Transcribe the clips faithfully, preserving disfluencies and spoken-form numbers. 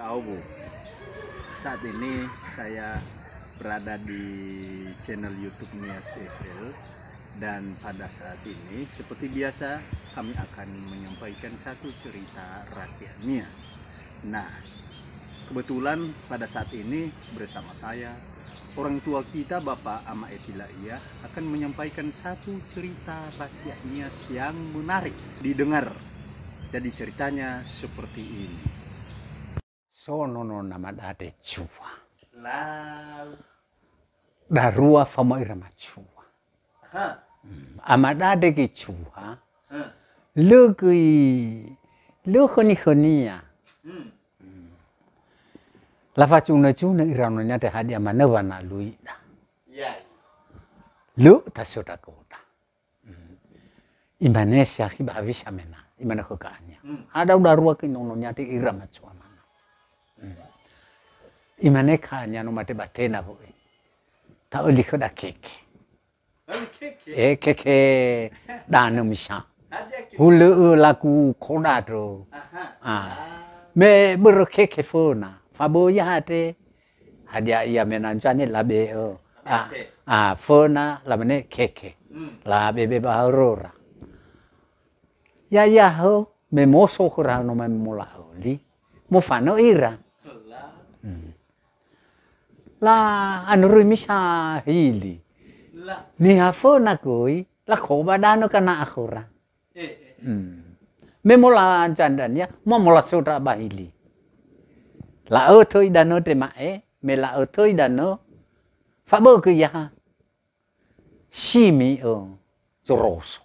Aogo. Saat ini saya berada di channel YouTube Nias F L, dan pada saat ini seperti biasa kami akan menyampaikan satu cerita rakyat Nias. Nah, kebetulan pada saat ini bersama saya orang tua kita, Bapak Ama Eti Laiyah, akan menyampaikan satu cerita rakyat Nias yang menarik didengar. Jadi ceritanya seperti ini. So nono nama dade cua. Lau. Darua fama ira macua. Ha. Hmm. Ama dade ge cua. Ha. Lö göi, lö khöni-khönia. Hmm. Hmm. Lafacunö-cunö ira nononia te hadia manö wa na luida. Ya. Lö tasöda goda. Hmm. Imane si akhi ba hawisa mena. Imane khö Ka'ania. Hmm. Ada uda rua ke nononia te ira macua mana. Hmm. Imane Ka'ania no mate ba tena wo'e. Ta'öli khöda keke. Öli keke? Eh, keke danö misa. Hadia keke? Hulö'ö laku koda tö. Aha. Ah. Ah. Me börö keke föna. Faböi ya'ia te. Hadia ia mena zane labe'ö. Ah, Labe. Ah, föna lamane keke. Hmm. Labebe ba höröra. Ya'ia hö, me moso khöra no ma mola'öli. Mofanö ira. La. Hmm. La anurui misa hili. La. Niha föna göi, la koba danö kana'a khöra. Eh, eh. Hmm. Me mola zandania, ma mola sodra ba hili. La'ö töi danö te ma'e, me la'ö töi danö, faböi göi yaha. Simi, ö, zoroso.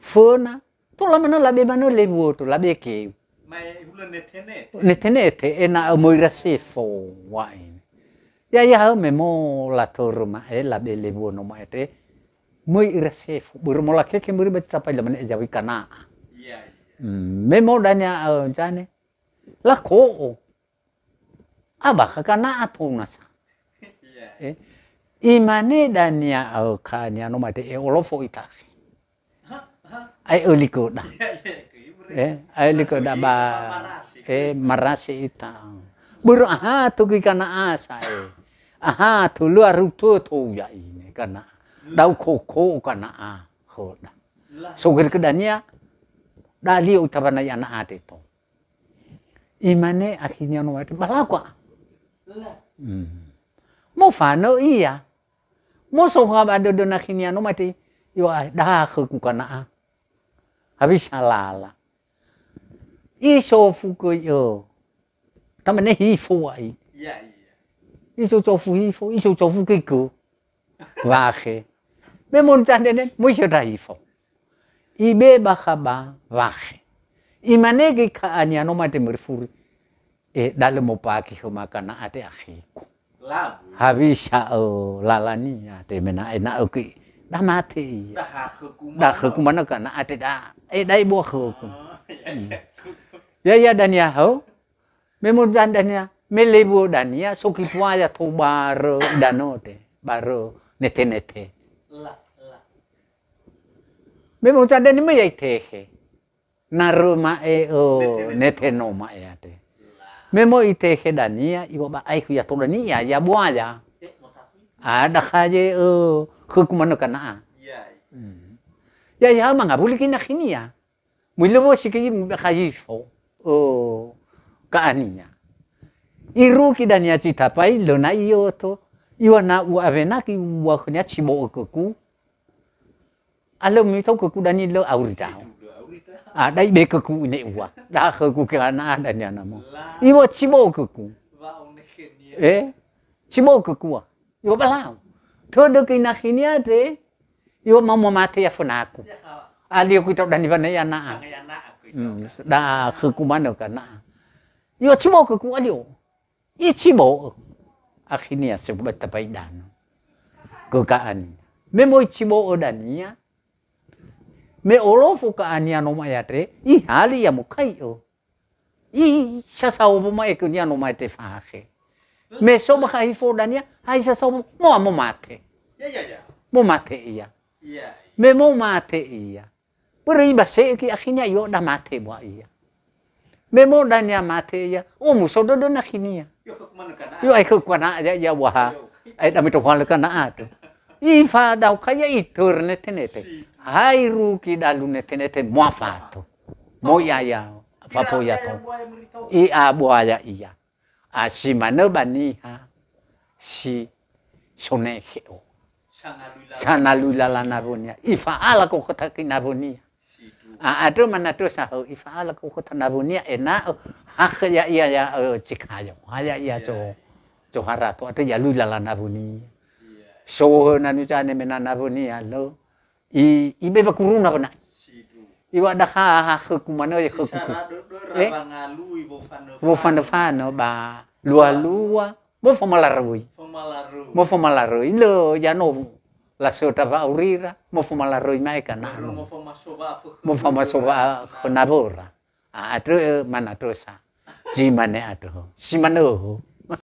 Föna, tola manö labe manö lewuo to, labe keu. Mae hulö nete-nete. Nete-nete, ena'ö möi ira sefo, wa'e. Ya'ia hö me mo latörö ma'e, labe lewuo no ma'e te, möi ira sefo. Börö mola keke möri ba zitapai lamane ezawi kana'a. Iya, iya. Hmm, me mo dania, ö, zane. Lako'o. Abakha kana'a tou nasa. Iya. Eh, imane dania, ö, Ka'ania no mate, e olofo ita. Ha? Ha? Ae öli göda. Iya, iya, iya, iya. Eh, ae öli göda ba, marasi. Eh, marasi ita. Börö aha tögöi kana'a sa'e. Aha tö lö aru tö tou ya'ine kana'a. Da'ö koko kana'a khöda. Lah. Sogöi gödania, dalio utawanai ana'a te to. Imane akhirnya no mate, "Balagu, a." Hmm. Mofanö ia. Mosoha ba dödö akhirnya no mate, "Yo, a, daha khögu kana'a." Hawisa lala. Isofu göi, ö. Tamane hifo wa'i. Iya, iya. Isosofu hifo, isosofu göi gö. Wakhe. Me mo zandrene, möi khöda hifo. Ibe bakha ba wakhe. Imane göi Ka'ania no mate mörifuri. E, dalö mopake khöma kana'a te akhigu. Labu. Hawisa, ö, lalania te mena ena'ö göi. Da mate ia. Da ha khögu manö. Da khögu manö kana'a te da. E, da ibu'a khögu. Oh, iya, iya. Hmm. Ya'ia dania hö. Me mo zandrenia, me lewuo dania, soki puaya tou barö danö te, barö nete-nete. La, la. Me mo zandrenia me ya'itehe. Na rö ma'e, ö, nete no ma'e ate. La. Me mo itehe dania, iwa ba aekhu ya to dania, ya buaya. Eh, mo tapi. Ada khaye, ö, khögu manö kana'a. Iya, iya. Hmm. Ya, ya, mangawuli göi nakhinia. Möi lö wosi göi ba kha hifo, ö, Ka'ania. Irugi dania zitapai, lö na iöto. Iwa na u'awenagi ua khönia zibo'ö gögu. A lö mitau gögu dania lö auri da'ö. A, da ibe gögu ine ua. Da khögu kana'a dania namo. Iwa zibo'ö gögu. Eh, zibo'ö gögu a. Iwa balau. Tödö göi nakhinia te, iwa mau mamate ya fönagu. Ya, ha. Alio göi tau dania wana'i ana'a. Sangai ana'a göi tau. Hmm, da khögu manö kana'a. Iwa zibo'ö gögu alio. Izibo'ö. Akhinia sebua tapai danö. Göi Ka'ania. Me möi zibo'ö dania. Me olofo Ka'ania no ma'e andre, ihali ia mokai'ö. Ih, sasao woma'e gönia no ma'e tefakhe. Me so ba kha hifo dania, hai sasao mo-, moa momate. Ya, ya, ya. Momate ia. Ya, ya. Me momate ia. Börö ibase'ö göi akhinia io da mate bua ia. Me mo dania mate ia, omuso dödö nakhinia. Yo, ai khögu kana ya, ya waha. Ai dami to hal kana ato. Ifadao kaya itör nete-nete. Hai rugi dalu nete-nete moafato. Mo ia ia, fapo ia to. Ia buaya ia. A si manö ba niha si sonekhe o. Sangalui lala nawonia. Ifa'ala ko khöta ki nawonia. A, andrö manatö sahö, ifa'ala ko khöta nawonia, ena'ö hakhö ya'ia, ya'ö Cikayo. Ha ya'ia zo-, zoharato, andrö yalui lala nawonia. So hö nanu zane mena nawonia, lö. I, ibe ba kuruna kona. Iwa daha ha khögu manö ya khögu. Eh? Wo fanö-fanö ba lua-lua. Mo famalaröi. Mo famalaröi. Lö ya no lasöta wa'aurira. Mo famalaröi mae kana no. Mo famaso wa'a khö nawöra. A, andrö manatö sa. Si mane andrö. Si manö.